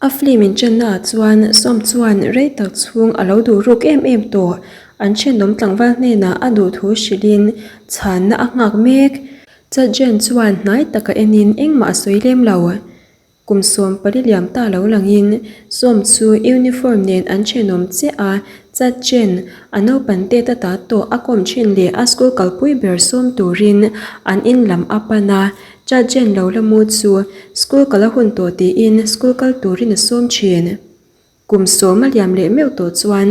A film inṭanna ah chuan Sawm chuan rei tak chhung a lo duh ruk em em tawh. An ṭhenawm tlangval hnenah a duh thu hrilhin chhanna a nghak mek. Chatjen chuan hnai taka enin engmah a sawi lem lo. Kum 14 liam ta lo langin Sawm chu uniform nen an ṭhenawm chiah a, Chatjen a naupan tet ata tawh a kawm ṭhin leh a school kalpui ber sawm turin an in lam a pan a. Chatjen lo la mu chu school kal a hun tawh tiin school kal turin a sawm ṭhin. Kum 10 a liam leh meuh tawh chuan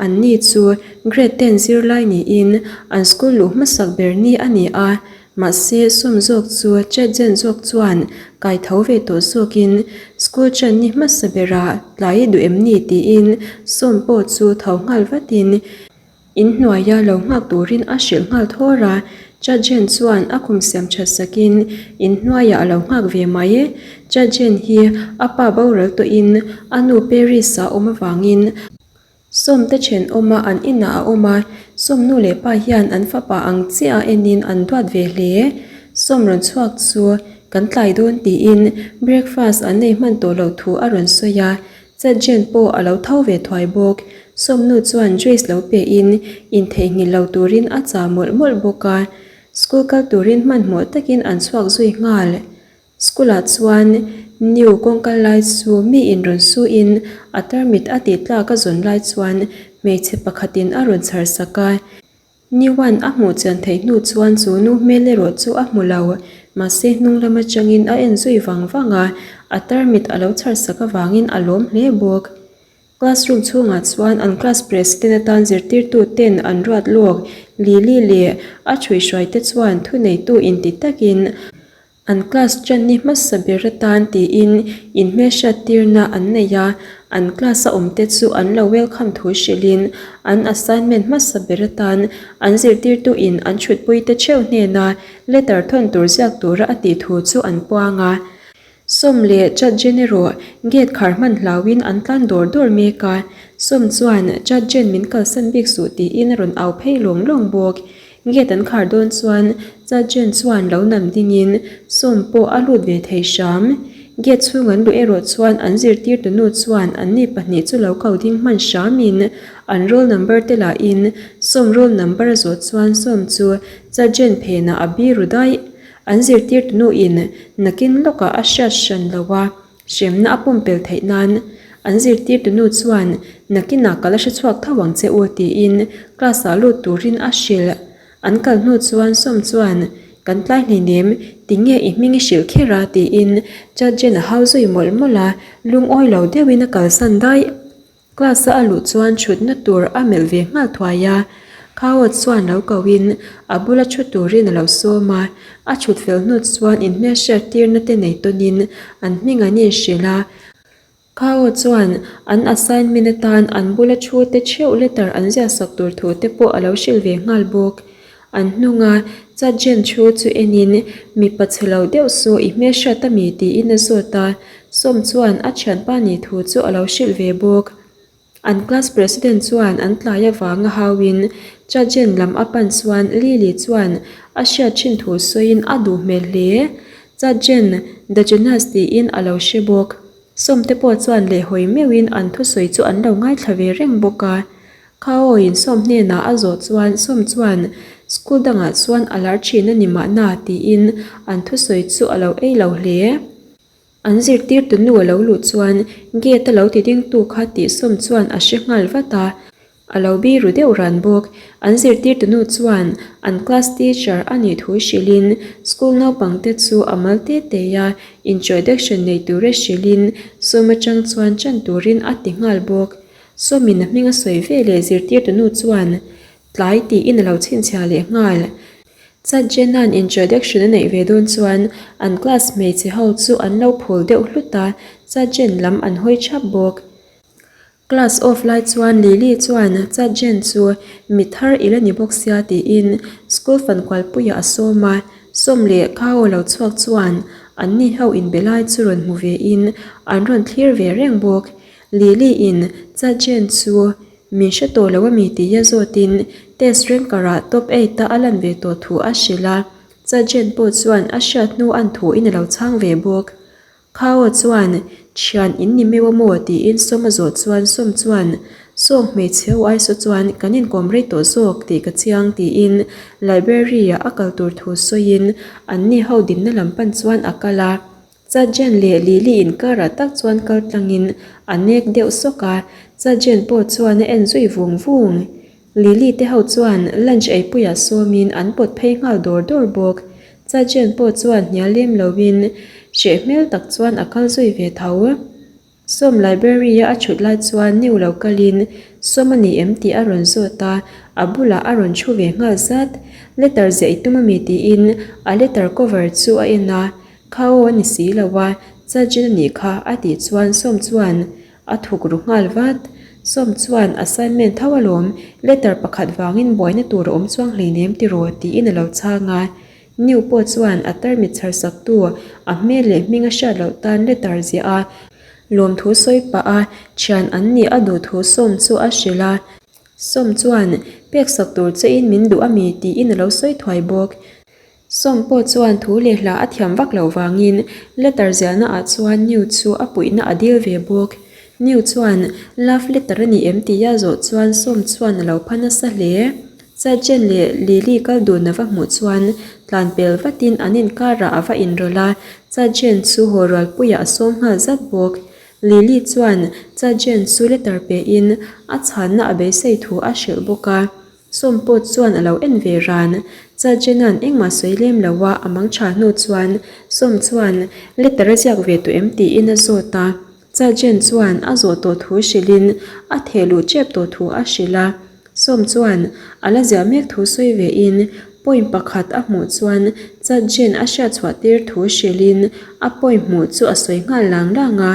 anni chu grade 10 zirlai niin an school luh hmasak ber ni a ni a, mahse sawm zawk chu Chatjen zawk chuan kai tho ve tawh zawkin school ṭan ni hmasa berah tlai i duh em ni tiin sawm pawh chu tho nghal vatin In hnuaia lo nghak turin a hrilh nghal thawr a, Chajen chuan a khum siam that sakin in hnuaiah a lo nghak ve mai. Chajen hi a pa boral tawhin a nu Paris-ah awm avangin Sawmte thenawma an inah a awm a, Sawm nu leh pa hian an fapa ang chiah a enin an duat ve hle. Sawm rawn chhuak chu kan tlai dawn tiin breakfast an nei hman tawh loh thu a rawn sawi a, Chetjen pawh a lo tho ve thuai bawk. Sawmnu chuan juice lo pe in intheihnghilh lo turin a chah mawlh mawlh bawk a. School kal turin hmanhmawh takin an chhuak zui nghal. School ah chuan New kawng kal lai chu mi in rawn su in a tarmit a tih tlak a zawn lai chuan hmeichhe pakhat in a rawn chhar sak a. Niwan a hmuh chian theih hnu chuan chu nu hmel erawh chu a hmu lo, mahse hnung lam atangin a en zui vang vang a, a tarmit a lo chhar sak avangin a lawm hle bawk. Classroom chhungah chuan an class president atan zirtirtu ten an ruat lawk, Lily leh a chhuihhruaite chuan thuneitu inti takin An class ṭan ni hmasa ber atan tiin inhmelhriat tirna an nei a, an class a awmte chu an lo welcome thu hrilhin an assignment hmasa ber atan an zirtirtuin an chhutpuite theuh hnena letter thawn tur ziak tura a tih thu chu an puang a. Sawm leh Chatjen erawh gate khar hman hlauhin an tlan dawr dawr mek a, Sawm chuan Chatjen min kalsan bik suh tiin a rawn au phei lawng lawng bawk. Gate an khar dawn chuan Chatjen chuan lo nam dingin Sawm pawh a lut ve thei hram. Gate chhung an luh erawh chuan an zirtirtu nu chuan anni pahnih chu lo ko ding hman hramin an roll number te lahin Sawm roll number a zawh chuan Sawm chu Chatjen phenah a biru daih. An zirtirtu nuin nakin lawkah a hriat hran lo a. Hremna a pumpel theih nan an zirtirtu nu chuan nakinah ka la hre chhuak tho ang che u tiin class ah lut turin a hrilh. An kal hnu chuan Sawm chuan kan tlai hleinem tinge i hming i hrilh kher a tiin Chatjen a hau zui mawlh mawlh a, lungawi lo deuhin a kalsan daih. Class a a luh chuan thutna tur a melh ve nghal thuai a, Khao chuan lo ko in a bula thu turin a lo sawm a, a thut fel hnu chuan inhmelhriat tirna te nei tawn in an hming an inhrilh a, Khao chuan an assignment atan an bula thu te theuh letter an ziah sak tur thu te pawh a lo hrilh ve nghal bawk. An hnunga Chatjen thu chu enin mipa chhe lo deuh saw i hmelhriat a mi tiin a zawt a, Sawm chuan a thianpa nih thu chu a lo hrilh ve bawk. An class president chuan an tlai avanga hauin Chatjen lam a pan chuan Lily chuan a hriat thin thu sawiin a duh hmel hle. Chatjen Dajenas tiin a lo hre bawk. Sawmte pawh chuan lehhawi meuhin an thusawi chu an lo ngaithla ve reng bawk a. Khao in Sawm hnenah a zawh chuan Sawm chuan school dangah chuan a lar thin a ni mahna tiin an thusawi chu a lo ei lo hle. An zirtirtu nu a lo luh chuan gate a lo ti dingtu kha tih Sawm chuan a hre nghal vat a, a lo biru deuh ran bawk. An zirtirtu nu chuan an class teacher a nih thu hrilhin school naupangte chu a mal te te a, introduction nei tura hrilhin Sawm atang chuan chan turin a ti nghal bawk. Sawmin a hming a sawi ve leh zirtirtu nu chuan tlai tiin a lo chhinchhiah leh nghal. Chatjena'n introduction a neih ve dawn chuan an class hmeichhe ho chu an lo phul deuh hlut a, Chatjen lam an hawi thap bawk. Class off lai chuan Lily chuan Chatjen chu mi thar i la ni bawk sia tiin school fankualpuiah a sawm a, Sawm leh Khao lo chhuak chuan anni ho inbe lai chu rawn hmu ve in an rawn thlir ve reng bawk. Lily in Chatjen chu min hre tawh lo ami tih a zawtin test ranker ah top eight a a lan ve tawh thu a hrilh a, Chatjen pawh chuan a hriat hnu an thu in a lo chhang ve bawk. Khao chuan Thian in ni meuh a maw? tiin Sawm a zawh chuan Sawm chuan, Sawng hmeichhe ho aisaw chuan kan inkawm rei tawh zawk tih ka chiang tiin library-ah a kal tur thu sawiin anni ho dinna lam pan chuan a kal a. Chajen leh Lily inkarah tak chuan kal tlangin a nek deuh sawk a, Chajen pawh chuan a en zui vung vung. Lily te ho chuan lunch eipuiah sawmin an pawt phei nghal dawr dawr bawk. Chajen pawh chuan hnial lem loin hreh hmel tak chuan a kal zui ve tho. Sawm library-a a thut lai chuan new lo kalin Sawm a ni em tih a rawn zawt a, a bulah a rawn thu ve nghal zat. Letter ziah i tum a mi tiin a letter cover chu a en a, Kha aw a ni si lo a, Churchill a nih kha a tih chuan Sawm chuan a thuk ru nghal vat. Sawm chuan assignment tho alawm, letter pakhat vangin buaina tur a awm chuang hleinem tiraw tiin a lo chhang a. New pawh chuan a tarmit chhar saktu a hmel leh hming a hriat loh tan letter ziah a, lawmthu sawi pah a thian an nih a duh thu Sawm chu a hrilh a. Sawm chuan, Pek sak tur che in min duh a mi? tiin a lo sawi thuai bawk. Sawm pawh chuan thu leh hla a thiam vak loh vangin letter ziahna ah chuan New chu a puihna a dil ve bawk. New chuan love letter a ni em tia zawh chuan Sawm chuan a lo pha nasa hle. Chajen leh Lily kal dun a va hmuh chuan tlan pel vatin an inkarah a va inrawlh a, Chajen chu haw rualpuiah a sawm nghal zat bawk. Lily chuan Chajen chu letter pein a chhanna a beisei thu a hrilh bawk a, Sawm pawh chuan a lo en ve ran. Chajena'n engmah sawi lem lo a, a mang tha hnu chuan Sawm chuan letter a ziak ve tawh em tiin a zawt a, Chajen chuan a zawh tawh thu hrilhin a theh luh tep tawh thu a hrilh a. Sawm chuan a la ziah mek thu sawi ve in point pakhat a hmuh chuan Chajen a hriat chhuah tir thu hrilhin a point hmuh chu a sawi nghal lang lang a.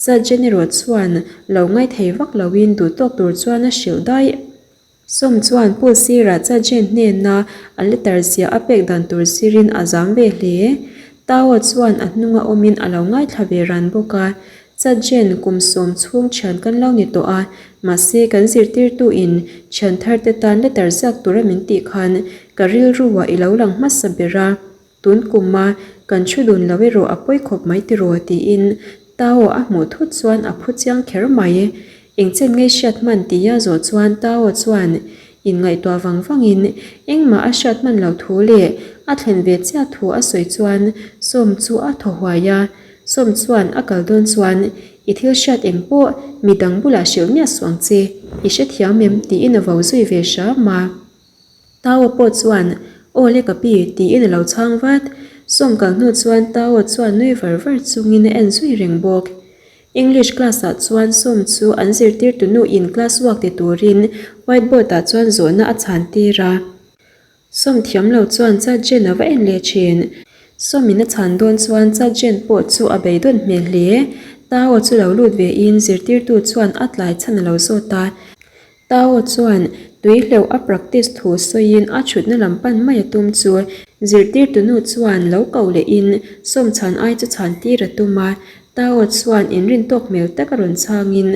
Chajen erawh chuan lo ngaithei vak loin duh tawk tur chuan a hrilh daih. Sawm chuan Pu Sira Chajen hnena a letter ziah a pek dan tur zirin a zam ve hle. Tao chuan a hnunga awmin a lo ngaithla ve ran bawk a. Chajen kum sawm chhung thian kan lo ni tawh a, mahse kan zirtirtuin thian tharte tan letter ziak tura min tih khan ka rilruah i lo lang hmasa ber a. Tun kuma kan thu dun lo erawh a pawi khawp mai tiraw tiin Tao a hmuh thut chuan a phu chiang kher mai. Engchen ngei hriat hman tia zawh chuan Tao chuan inngaihtuah vang vangin engmah a hriat hman loh thu leh a thlen ve chiah thu a sawi chuan Sawm chu a thaw huai a. Sawm chuan a kal dawn chuan i thil hriat eng pawh midang bulah hrilh miah suh ang che, i hrethiam em tiin a vo zui ve hram a. Tao pawh chuan, Aw le ka pi, tiin a lo chhang vat. Sawm kal hnu chuan Tao chuan nui var var chungin a en zui reng bawk. English class ah chuan Sawm chu an zirtirtu nu in class work ti turin white board ah chuan zawhna a chhan tir a. Sawm thiam lo chuan Chajen a va en leh thin. Sawm in a chhan dawn chuan Chajen pawh chu a beidawn hmel hle. Tao chu lo lut ve in zirtirtu chuan a tlai chhan a lo zawt a. Tao chuan tui hleuh a practice thu sawiin a thutna lam pan mai a tum chu zirtirtunu chuan lo koh lehin sawm chhan ai chu chhan tir a tum a. Tao chuan inrin tawk hmel tak a rawn chhangin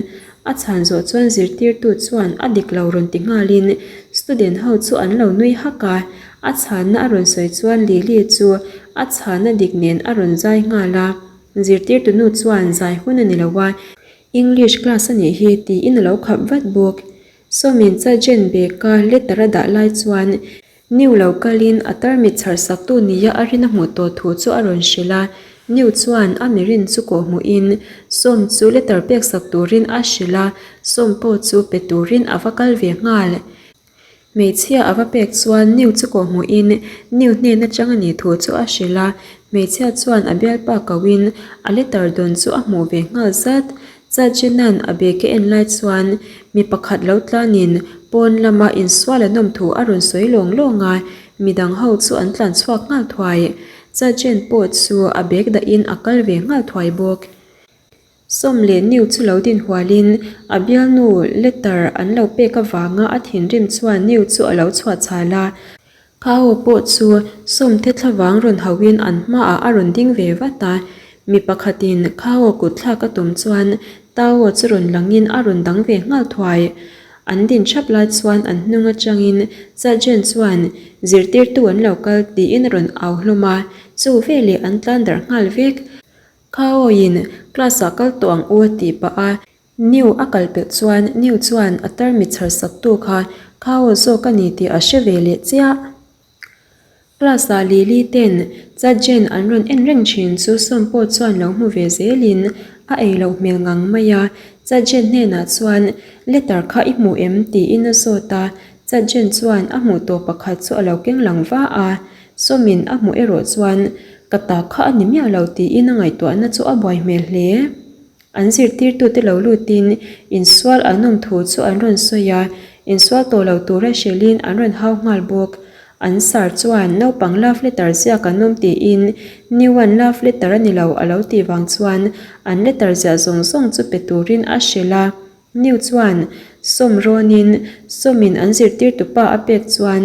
a chhan zawh chuan zirtirtu chuan a dik lo rawn ti nghalin student ho chu an lo nui hak a. A chhanna a rawn sawi chuan Lily chu a chhanna dik nen a rawn zai nghal a. Zirtirtunu chuan zai hun a ni lo a. English class a nih hi tiin a lo khap vat bawk. Sawmin Chajen bag-a letter a dah lai chuan New lo kalin a tarmit chhar saktu nia a rin a hmuh tawh thu chu a rawn hrilh a. New chuan a mirin chu kawh hmuhin Sawm chu letter pek sak turin a hrilh a, Sawm pawh chu pe turin a va kal ve nghal. Hmeichhia a va pek chuan New chu kawh hmuhin New hnen atang a nih thu chu a hrilh a, hmeichhia chuan a bialpa kohin a letter dawn chu a hmuh ve nghal zat. Chachinan a bag a en lai chuan mi pakhat lo tlanin pawn lama insual an awm thu a rawn sawi lawng lawng a, midang ho chu an tlan chhuak nghal thuai. Chachen pawh chu a bag dahin a kal ve nghal thuai bawk. Sawm leh New chu lo din hualin a bialnu letter an lo pek avanga a thinrim chuan New chu a lo chhuah chhal a. Khao pawh chu Sawmte thlavang rawn hauhin an hmaah a rawn ding ve vat a. Mi pakhatin Khao kut thlak a tum chuan Tao chu rawn langin a rawn dang ve nghal thuai. An din thap lai chuan an hnung atangin Sergeant chuan zirtirtu an lo kal tiin a rawn au hlawm a, chu veleh an tlan darh nghal vek. Khawiin class ah kal tawh ang u a tih pah a, New a kal pelh chuan New chuan a tarmit chhar sak tu kha Khao zawk a ni tih a hre ve leh chiah. Class ah Lily ten Chajen an rawn en reng thin chu Sawm pawh chuan lo hmu ve zelin a ei loh hmel ngang mai a, Chajen hnenah chuan letter kha i hmu em tiin a zawt a, Chajen chuan a hmuh tawh pakhat chu a lo keng lang va a, Sawmin a hmuh erawh chuan ka ta kha a ni miah lo tiin a ngaihtuahna chu a buai hmel hle. An zirtirtute lo lutin insual an awm thu chu an rawn sawi a, insual tawh lo tura hrilhin an rawn hau nghal bawk. An sar chuan naupang love letter ziak an awm tiin New One love letter a ni lo a lo tih vang chuan an letter ziah zawng zawng chu pe turin a hrilh a. New chuan sawm rawnin sawmin an zirtirtupa a pek chuan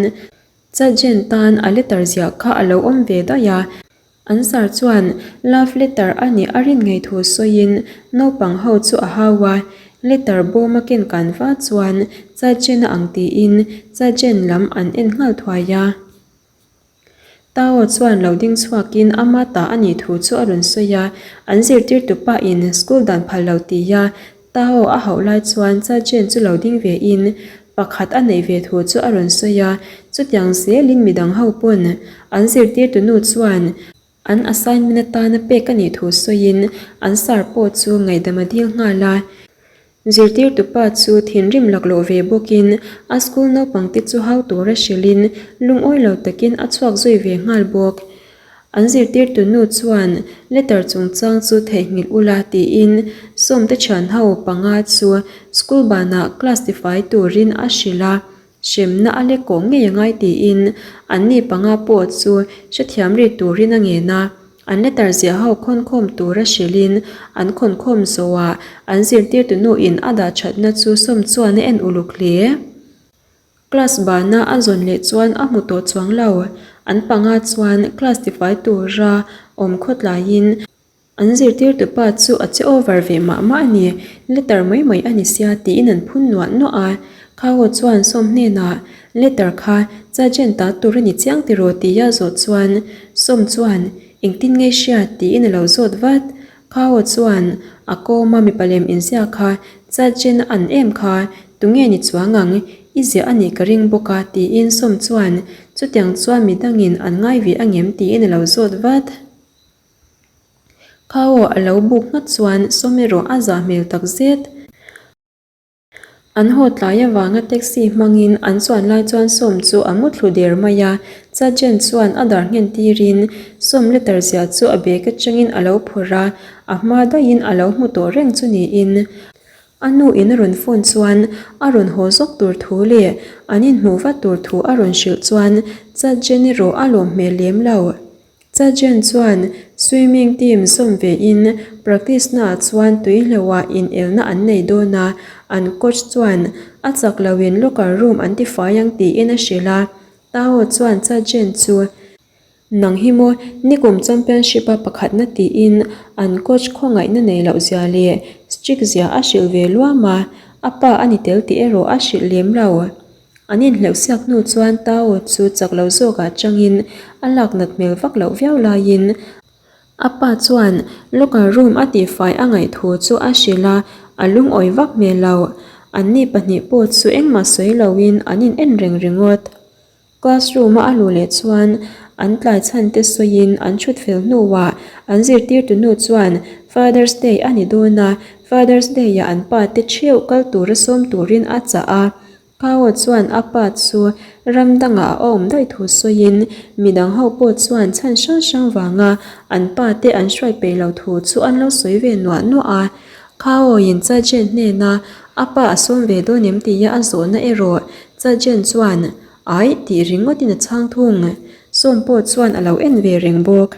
Chajen tan a letter ziah kha a lo awm ve daih a. An sar chuan love letter a nih a rin ngei thu sawiin naupang ho chu a hau a, letter bawm a ken kan va chuan Chajen a ang tiin Chajen lam an en nghal thuai a. Tao chuan lo ding chhuakin ama ta a nih thu chu a rawn sawi a, an zirtirtu pa in school dan phal lo tia Tao a hauh lai chuan Chajen chu lo ding ve in pakhat a neih ve thu chu a rawn sawi a, chutiang zelin midang ho pawn an zirtirtu nu chuan an assignment atana pek a nih thu sawiin an sar pawh chu ngaihdam a dil nghal a. Zirtirtu pa chu thinrim laklawh ve bawkin a school naupang te chu hau tura hrilhin lungawi lo takin a chhuak zui ve nghal bawk. An zirtirtu nu chuan letter chungchang chu theihnghilh ula tiin Sawmte thianho panga chu school banah class tifai turin a hrilh a, hremna a lek kawh ngei a ngai tiin anni panga pawh chu hrethiam ri turin a ngen a. An letter ziah ho khawnkhawm tura hrilhin an khawnkhawm zawhah an zirtirtu nuin a dah thatna chu Sawm chuan a en uluk hle. Class bana a zawn leh chuan a hmu tawh chuang lo. An panga chuan class tifai tura awm khawtlaiin an zirtirtu pa chu a che over ve mah mah a ni, letter mai mai a ni sia tiin an phun nuah nuah a. Khawo chuan Sawm hnenah letter kha Chajen ta tur a ni chiang tiraw tia zawh chuan Sawm chuan engtin nge hria tiin a lo zawt vat. Khawo chuan a kawma mipa lem inziak kha Chajen a an em kha tunge ni chuang ang, i ziah a nih ka ring bawk a tiin Sawm chuan chutiang chuan midangin an ngai ve angem tiin a lo zawt vat. Khawo a lo buk nghat chuan Sawm erawh a zah hmel tak zet. An haw tlai avanga taxi hmangin an chuan lai chuan Sawm chu a muthlu der mai a, Chajen chuan a dar nghen tirin Sawm letter ziah chu a bag atangin a lo phawrh a, a hma daihin a lo hmu tawh reng chu niin a nu in a rawn phone chuan a rawn haw zawk tur thu leh an inhmuh vat tur thu a rawn hrilh chuan Chajen erawh a lawm hmel lem lo. Chajen chuan swimming team zawm ve in practice naah chuan tui hleuhah inelna an nei dawn a, an coach chuan a chak loin locker room an tifai ang tiin a hrilh a. Tao chuan Chajen chu Nang hi maw nikum championship a pakhatna tiin an coach khawngaihna nei loh zia leh strict zia a hrilh ve luam a, a pa a ni tel tih erawh a hrilh lem lo. An inhleuh siak hnu chuan Tao chu chak lo zawkah changin a lak nat hmel vak loh viau laiin a pa chuan locker room a tihfai a ngaih thu chu a hrilh a, a lungawi vak hmel lo. Anni pahnih pawh chu engmah sawi loin an in en reng ringawt. Classroom a a luh leh chuan an tlai chhan te sawiin an chhut fel hnuah an zirtirtu nu chuan Father's Day a ni dawn a, Father's Day ah an pa te theuh kal tura sawm turin a chah a. Khawo chuan a pa chu ram dangah a awm daih thu sawiin midang ho pawh chuan chhan hrang hrang vanga an pa te an hruai peih lo thu chu an lo sawi ve nuah nuah a. Khawoin Chajen hnena a pa a sawm ve dawn em tia a zawhna erawh Chajen chuan Aih tih ringawtin a chhang thung. Sawm pawh chuan a lo en ve reng bawk.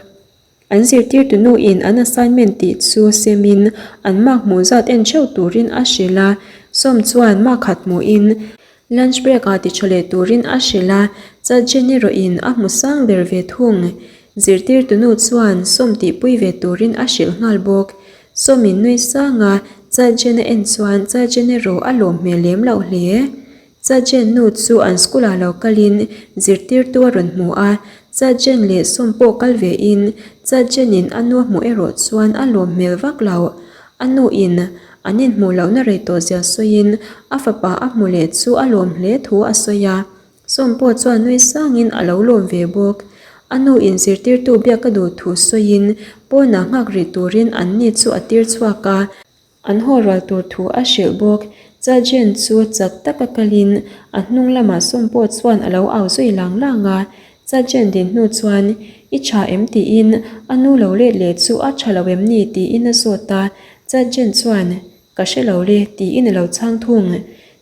An zirtirtu nuin an assignment tih chu semin an mark hmuh zat en theuh turin a hrilh a, Sawm chuan mark khat hmuhin lunch break ah ti tha leh turin a hrilh a, Chajen erawhin a hmu sang ber ve thung. Zirtirtu nu chuan Sawm tihpui ve turin a hrilh nghal bawk. Sawmin nui sang a, Chajen a en chuan Chajen erawh a lawm hmel lem loh hle. Chajen nu chu an school ah lo kalin zirtirtu a rawn hmu a. Chatjen leh Sawm pawh kal ve in Chatjen in a nu a hmuh erawh chuan a lawm hmel vak lo. A nu in an inhmuh lohna rei tawh zia sawiin a fapa a hmu leh chu a lawm hle thu a sawi a. Sawm pawh chuan nui sangin a lo lawm ve bawk. A nu in zirtirtu biak a duh thu sawiin pawnah nghak rih turin an ni chu a tir chhuak a. An haw rual tur thu a hrilh bawk. Chajen chu chak taka kalin a hnung lamah sawm pawh chuan a lo au zui lang lang a. Chajen din hnu chuan, I tha em? tiin a nu lo let leh chu a tha lo em ni? tiin a zawt a. Chajen chuan, Ka hre lo le, tiin a lo chhang thung.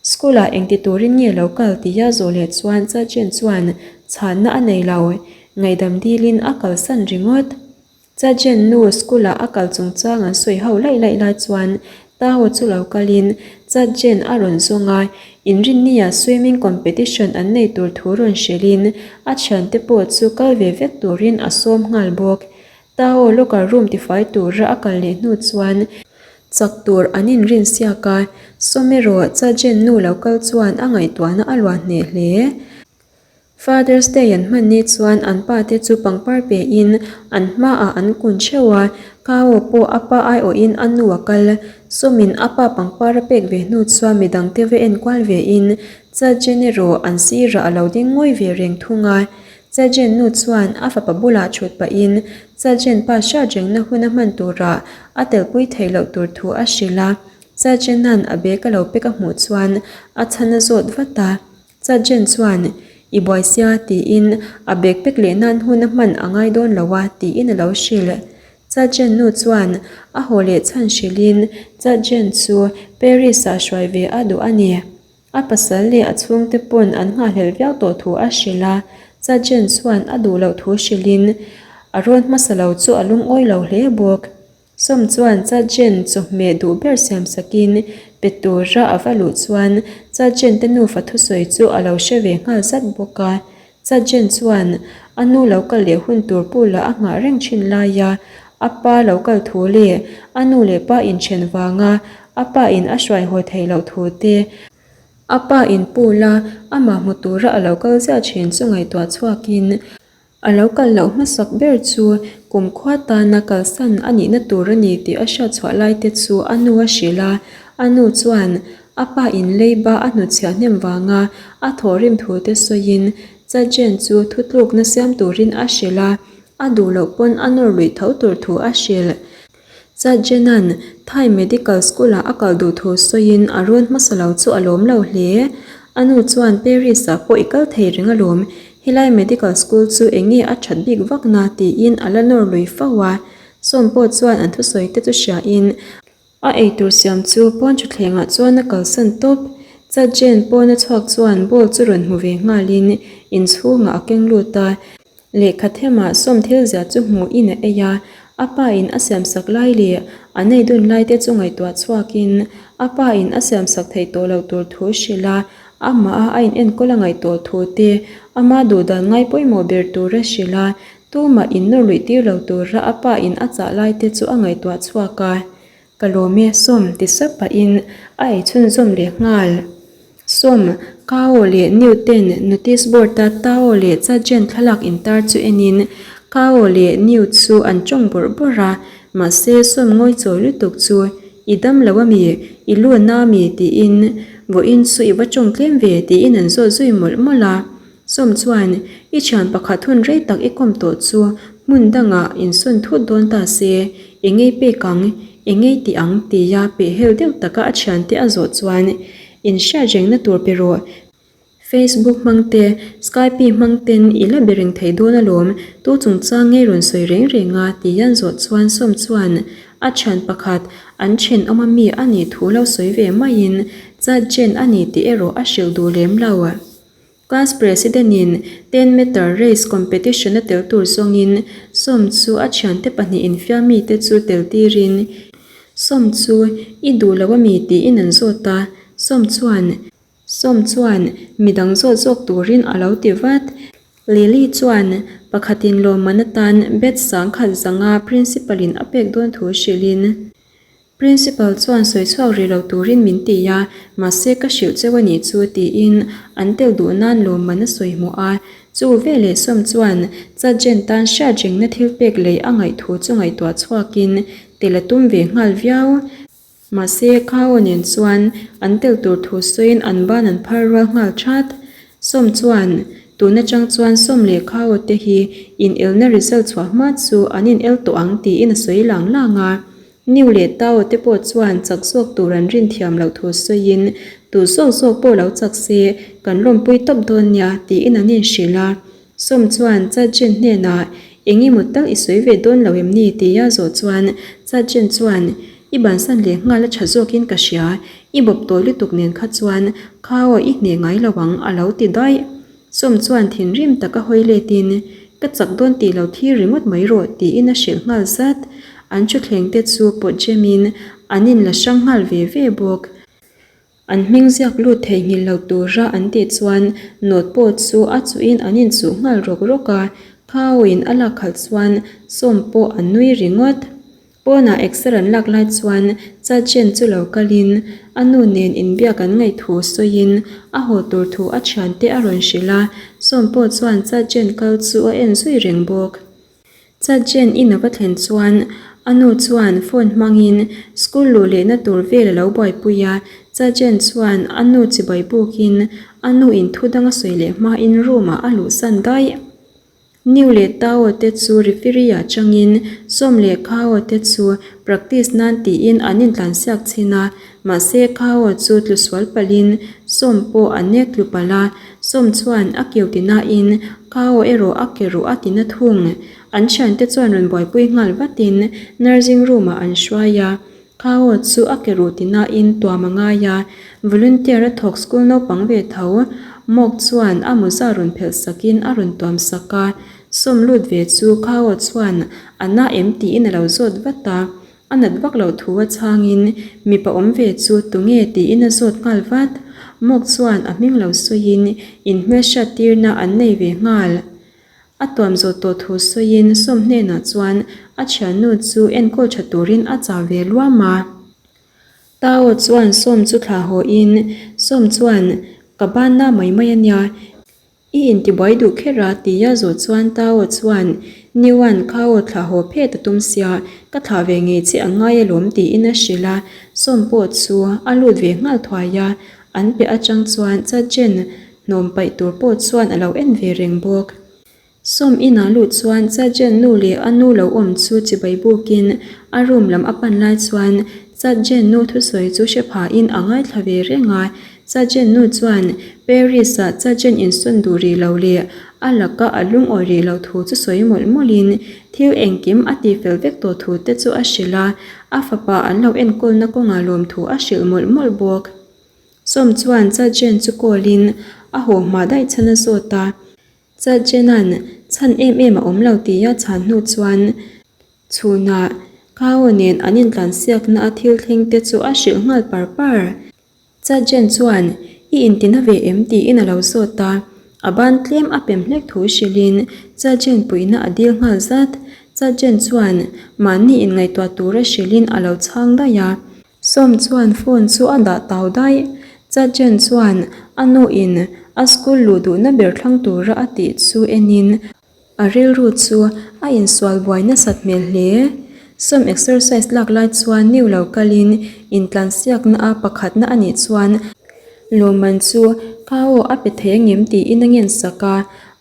School ah engti turin nge lo kal tia zawh leh chuan Chajen chuan chhanna a nei lo. Ngaihdam dilin a kalsan ringawt. Chajen nu school ah a kal chungchang an sawi ho laih laih lai chuan Tao chu lo kalin Chajen a rawn zawng a, inrinnia swimming competition an nei tur thu rawn hrilhin a thiante pawh chu kal ve vek turin a sawm nghal bawk. Tao locker room tifai tura a kal leh hnu chuan chak tur an inrin siak a, sawm erawh Chajen nu lo kal chuan a ngaihtuahna a luah hneh hle. Father's Day an hman ni chuan an pa te chu pangpar pe in an hmaah an kun theuh a, Kao pawh a pa aiawhin a nu a kal. Sawmin a pa pangpar a pek ve hnu chuan midang te va enkual ve in Chajen erawh an sirah a lo ding ngawi ve reng thung a. Chajen nu chuan a fapa bulah thut pahin Chajen pa hriat rengna hun a hman turah a telpui theih loh tur thu a hrilh a. Chajena'n a bag a lo pek a hmuh chuan a chhan a zawt vat a. Chajen chuan, I buai sia, tiin a bag pack leh nan hun a hman a ngai dawn lo a, tiin a lo hrilh. Chajen nu chuan a haw leh chhan hrilhin Chajen chu Paris-ah hruai ve a duh a ni. A pasal leh a chhungte pawn an nghahhlelh viau tawh thu a hrilh a. Chajen chuan a duh loh thu hrilhin a rawn hmasa lo chu a lungawi lo hle bawk. Sawm chuan Chajen chawhmeh duh ber siam sakin pe tura a va luh chuan Chajen te nufa thusawi chu a lo hre ve nghal zat bawk a. Chajen chuan a nu lo kal leh hun tur pula a nghah reng thin laia a pa lo kal thu leh a nu leh pa inthen vanga a pa in a hruai haw theih loh thu te, a pa in pula amah hmu tura a lo kal ziah thin chu ngaihtuah chhuakin A lo kal loh hmasak ber chu kumkhua tana kalsan a nihna tur a ni tih a hriatchhuah lai te chu a nu a hrilh a, a nu chuan a pa in leiba a hnutchhiah hnem vanga a thawhrim thu te sawiin Chajen chu thutlukna siam turin a hrilh a, a duh loh pawn a nawr luih tho tur thu a hrilh. Chajena'n Thai Medical School-ah a kal duh thu sawiin a rawn hmasa lo chu a lawm lo hle. A nu chuan Paris-ah pawh i kal thei reng alawm, helai medical school chu eng nge a that bik vak na tiin a la nawr lui fo a. Sawm pawh chuan an thusawi te chu hriain a eitur siam chu pawn thutthlengah chuan a kalsan tawp. Chajen pawn a chhuak chuan ball chu rawn hmu ve nghalin inchhungah a keng lut a. Lehkha themah sawm thil zia chu hmuhin a ei a, a pa in a siamsak lai leh a nei dun lai te chu ngaihtuah chhuakin a pa in a siamsak theih tawh loh tur thu hrilh a, amah a a in enkawl a ngaih tawh thu te, ama duhdan ngai pawimawh ber tur a hrilh a, tumah in nawr luih tir lo tura a pa in a chah lai te chu a ngaihtuah chhuak a. Ka lawm e, Sawm ti sap pahin a ei chhunzawm leh nghal. Sawm, Kao leh New ten notice board a Tao leh Chajen thlalak intar chu enin Kao leh New chu an tawng bawrh bawrh a, mahse Sawm ngawi chawi lutuk chu I dam lo ami? I lu na ami? tiin vawiin chu i va tawng tlem ve tiin an zawt zui mawlh mawlh a. Sawm chuan, I thian pakhat hun rei tak i kawm tawh chu hmun dangah insawn thut dawn ta se, i ngei pek ang, i ngei tih ang tia pehhel deuh taka a thiante a zawh chuan, In hriat rengna tur pe rawh. Facebook hmang te, Skype hmang ten i la be reng thei dawn alawm, tu chungchang ngei rawn sawi reng reng a tia an zawh chuan Sawm chuan a thian pakhat an thenawm ami a nih thu lo sawi ve maiin chat chen a ni tih erawh a hrilh duh lem lo. Class President in ten meter race competition a tel tur zawngin Sawm chu a thiante pahnihin infiam mite chu tel tirin Sawm chu i duh lo ami tiin an zawt a, Sawm chuan Sawm chuan midang zawt zawk turin a lo ti vat. Lily chuan pakhatin lawmman atan bet sangkhat zanga Principal in a pek dawn thu hrilhin Principal chuan sawi chhuak rih lo turin min ti a, mahse ka hrilh cheu a nih chu tiin an tel duh nan lawmman a sawi hmuh a. Chu veleh Sawm chuan Chatjen tan hriat rengna thil pek lei a ngaih thu chu ngaihtuah chhuakin tel a tum ve nghal viau. Mahse, Khao nen chuan an tel tur thu sawiin an ban an phar rual nghal that. Sawm chuan, Tun atang chuan Sawm leh Khao te hi inelna result chhuah hma chu an inel tawh ang tiin a sawi lang lang a. Niu leh Tao te pawh chuan chak zawk tur an rin thiam loh thu sawiin, Tu zawk zawk pawh lo chak se, kan lawmpui tawp dawn nia tiin an inhrilh a. Sawm chuan Chatjen hnenah, Eng emaw tal i sawi ve dawn lo em ni? tia zawh chuan Chatjen chuan, I bansan leh nghal a tha zawkin ka hria, i bawp tawi lutuk nen kha chuan kha aw i hneh ngai lo ang a lo ti daih. Sawm chuan thinrim taka hawi letin, Ka chak dawn tih lo thlir ringawt mai rawh tiin a hrilh nghal zat. An thutthleng te chu pawt jemin an inla hrang nghal ve ve bawk. An hming ziak lut theihnghilh lo tura an tih chuan note pawh chu a chuhin an inchuh nghal rawk rawk a, Khauin a lak khalh chuan Sawm pawh a nui ringawt. Pawnah exer an lak lai chuan Chachen chu lo kalin a nu nen inbiak an ngaih thu sawiin a haw tur thu a thiante a rawn hrilh a, Sawm pawh chuan Chachen kal chu a en zui reng bawk. Chachen in a va thlen chuan a nu chuan phone hmangin school luh lehna tur vel a lo buaipui a, Chachen chuan a nu chibai bukin a nu in thu dang a sawi leh hmain room ah a luhsan daih. Niu leh Tao te chu referee ah changin Sawm leh Khao te chu practice nan tiin an intlansiak chhin a, mahse Khao chu tlu sual palhin Sawm pawh a nek tlu palh a, Sawm chuan a keu ti nain Khao erawh a ke ruh a ti na thung. An thiante chuan rawn buaipui nghal vatin nursing room ah an hruai a, Khao chu a ke ruh ti nain tuam a ngai a, volunteer a thawk school naupang ve tho Mawk chuan a mawza rawn phelh sakin a rawn tuam sak a, sawm lut ve chu Khao chuan a na em tiin a lo zawt vat a, a nat vak loh thu a chhangin mipa awm ve chu tunge tiin a zawt nghal vat. Mawk chuan a hming lo sawiin inhmelhriat tirna an nei ve nghal. A tuam zawh tawh thu sawiin Sawm hnenah chuan a thiannu chu enkawl tha turin a chah ve luam a. Tao chuan Sawm chu thlah hawhin Sawm chuan ka banna mai mai a nia, i intibuai duh kher a tia zawh chuan Tao chuan Niuan Khao thlah haw phet a tum sia, ka thlah ve ngei che a ngai alawm tiin a hrilh a, Sawm pawh chu a lut ve nghal thuai a, an piah atang chuan Chachen Hnawm paih tur pawh chuan a lo en ve reng bawk. Sawm inah lut chuan Chatjen nu leh a nu lo awm chu chibai bukin a room lam a pan lai chuan Chatjen nu thusawi chu hre phahin a ngaithla ve reng a. Chatjen nu chuan Paris-ah Chatjen insawn duh rih lo leh a laka a lungawi rih lo thu chu sawi mawlh mawlhin thil engkim a tifel vek tawh thu te chu a hrilh a, a fapa an lo enkawlna kawngah lawmthu a hrilh mawlh mawlh bawk. Sawm chuan Chatjen chu call-in a haw hma daih chhan a zawt a. Chatjena'n chhan em em a awm lo tia chhan hnu chuan chhunah Khao nen an intlansiakna a thil thleng te chu a hrilh nghal par par. Chatjen chuan i intina ve em tiin a lo zawt a, a ban tlem a pem hlek thu hrilhin Chatjen puihna a dil nghal zat. Chatjen chuan mahni inngaihtuah tura hrilhin a lo chhang daih a. Sawm chuan phone chu a dah tau daih. Chachen chuan a nu in a school luh duhna ber thlang tura a tih chu enin a rilru chu a insual buai nasat hmel hle. Sawm exercise lak lai chuan new lo kalin intlansiakna a pakhatna a nih chuan lawmman chu ka aw a pe thei angem tiin a ngensak a,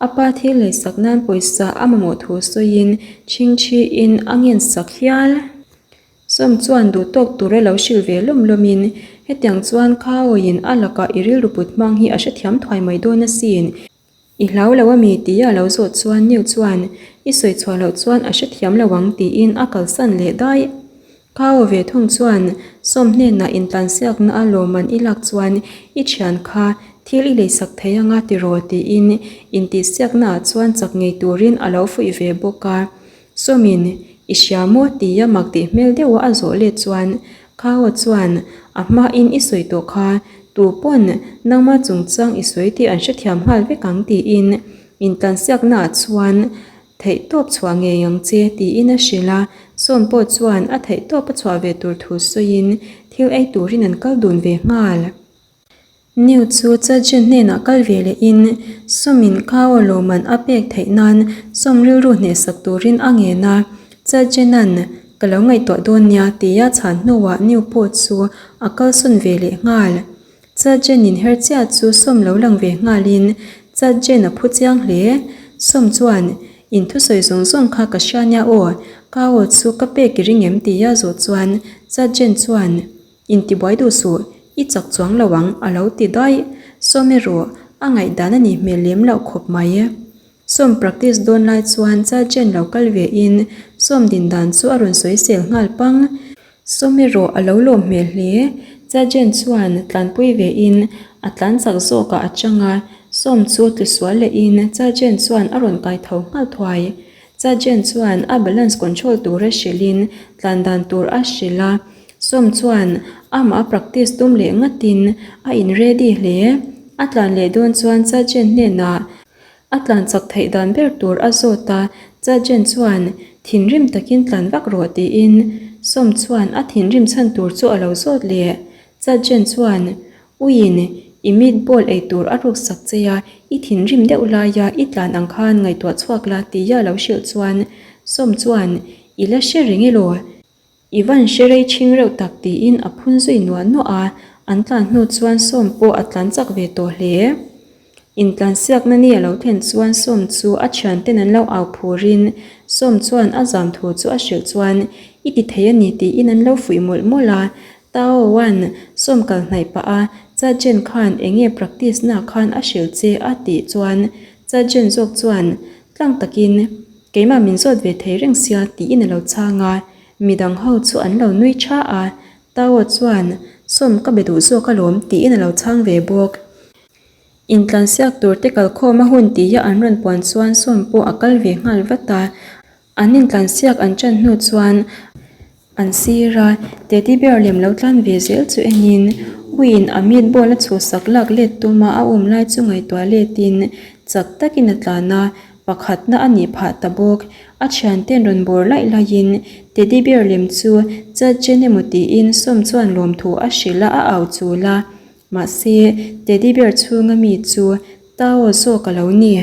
a pa thil leisak nan pawisa a mamawh thu sawiin chhingchhiin a ngensak hial. Sawm chuan duh tawk tura lo hrilh ve lawm lawmin, Hetiang chuan Khawiin a lakah i rilru put hmang hi a hrethiam thuai mai dawn asin. I hlau lo ami? tia a lo zawh chuan Niu chuan, I sawi chhuah loh chuan a hrethiam lo ang tiin a kalsan leh daih. Khaw ve thung chuan, Sawm hnenah intlansiakna a lawmman i lak chuan i thian kha thil i leisak thei anga tiraw tiin intihsiaknaah chuan chak ngei turin a lo fuih ve bawk a. Sawmin, I hria maw? tia mak tih hmel deuha a zawh let chuan Khao chuan, A hmain i sawi tawh kha, tu pawn nangma chungchang i sawi tih an hrethiam nghal vek ang tiin intlansiaknaah chuan theihtawp chhuah ngei ang che tiin a hrilh a, Sawm pawh chuan a theihtawp a chhuah ve tur thu sawiin thil ei turin an kal dun ve nghal. New chu Chajin hnenah kal ve lehin Sawmin Kao lawmman a pek theih nan Sawm rilru hnehsak turin a ngen a, Chajina'n ka lo ngaihtuah dawn nia tia chhan hnuah New pawh chu a kalsawn ve leh nghal. Chajin inher chiah chu Sawm lo lang ve nghalin Chajin a phu chiang hle. Sawm chuan, In thusawi zawng zawng kha ka hria nia aw, Kao chu ka pek i ring em tia zawh chuan Chajin chuan, Intibuai duh suh, i chak chuang lo ang, a lo ti daih. Sawm erawh, a ngaihdan a nih hmel lem loh khawp mai. Sawm practice dawn lai chuan Chargen lo kal ve in Sawm din dan chu a rawn sawi sel nghal pang. Sawm erawh a lo lawm hmel hle. Chargen chuan tlanpui ve in a tlan chak zawkah a chang a, Sawm chu tlu sual leh in Chargen chuan a rawn kai tho nghal thuai. Chargen chuan a balance control tura hrilh in tlan dan tur a hrilh a. Sawm chuan amah a practice tum leh ngatin a in ready hle. A tlan leh dawn chuan Chargen hnenah a tlan chak theih dan ber tur a zawt a, Chargen chuan thinrim takin tlan vak rawh tiin Sawm chuan a thinrim chhan tur chu a lo zawt leh. Chargen chuan Uiin i meatball ei tur a ruk sak che a, i thinrim deuh laia i tlan ang khan ngaihtuah chhuak la tia lo hrilh chuan Sawm chuan I la hre reng elaw? I van hre rei chhing reuh tak tiin a phun zui nuah nuah a, an tlan hnu chuan Sawm pawh a tlan chak ve tawh hle. Intlansiakna ni a lo thlen chuan Sawm chu a thianten an lo au phurin Sawm chuan a zam thu chu a hrilh chuan i ti thei a ni tiin an lo fuih mawlh mawlh a. Tao Wan Sawm kal hnaih pah a, Chajen khan eng nge practice na khan a hrilh che a tih chuan Chajen zawk chuan tlang takin Keimah min zawt ve thei reng sia tiin a lo chhang a, midang ho chu an lo nui tha a, Tao chuan, Sawm ka be duh zawk alawm tiin a lo chhang ve bawk. Intlansiak tur te kalkhawm a hun tia an rawn puan chuan Sawm pawh a kal ve nghal vat a, an intlansiak an ṭan hnu chuan An sir a, teddy bear lem lo tlan ve zel chu enin uiin a meatball a chhuhsak lak let tuma a um lai chu ngaihtuah letin chak takin a tlan a, pakhatna a nih phah ta bawk. A thianten rawn bawr laih laiin teddy bear lem chu chatchen emaw tiin sawm chuan lawmthu a hrilh a, a au chul a. Mahse, teddy bear chhunga mi chu Tao zawk a lo ni.